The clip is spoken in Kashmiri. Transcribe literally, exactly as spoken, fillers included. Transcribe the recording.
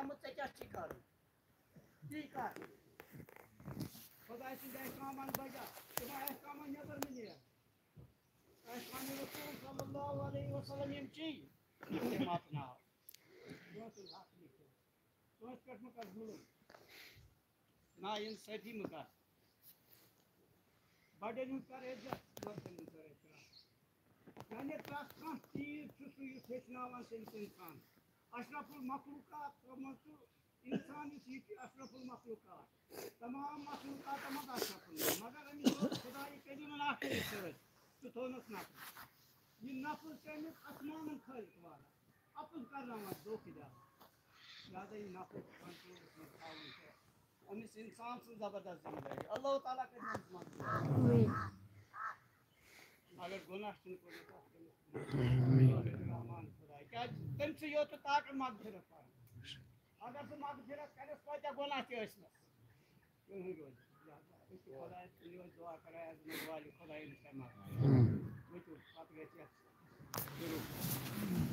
ژےٚ کیٛاہ چھُے کَرُن؟ تی کَر۔ خۄداے سٕنٛدۍ احکامَن بجا، تِمَن احکامَن نٮ۪بر مہٕ نیر۔ احکام رسول صلی اللہ علیہ وسلم یِم چی، یِم تہِ مَتہٕ ناو۔ کٲنٛسہِ ہُنٛد حق مہٕ کھیوٚو۔ کٲنٛسہِ پٮ۪ٹھ مہٕ کَر ظُلُم۔ نا انصٲفی مہٕ کر۔ بڑٮ۪ن ہُنٛد کر عزت، لۄکٹٮ۪ن ہُنٛد کر احترام۔ یعنی پرٛٮ۪تھ کانٛہہ چیٖز چھُ سُہ یُس ہیٚچھناوان تٔمِس اِنسان۔ اشرف المخلوقات منٛز چھُ اِنسان یُس یہِ چھُ اشرف المخلوقات۔ تمام مخلوقاتن منٛز اشرف المخلوقات۔ مگر أمِس اوس خدایہِ کٔرِمن اکھ سۭتۍ۔ سُہ تھوٚونَس نفرٕ۔ یہِ نفر چھُ أمِس اَسمانَن خٲلِق والا۔ اَپُز کرناوان، دھوکہٕ دِوان۔ لہذا یہِ نفر چھُ کنٹرولَس منٛز تھاوُن تہٕ أمِس اِنسان سٕنٛز زبردست ذمہٕ دٲری۔ اللہ تعالیٰ کٔرِنَس مدد۔ اگر گۄناہ چھُنہٕ کوٚرمُت، تَتھ کٔرِنَس رحمان خداے۔ کیٛازِ تٔمۍ سٕے یوت چھُ طاقت مغفرت کرُن۔ اگر سُہ مغفرت کرٮ۪س، کۭتیٛاہ گۄناہ تہِ ٲسۍنَس۔ کٕہٕنۍ روزِ۔ لہذا أسۍ چھِ خۄدایَس کُن یِہوٚے دُعا کران، عظمت والہِ خۄدایَن چھِ کرناوان۔ ؤتھِو، پَتہٕ گژھِ یَتھ شروٗع۔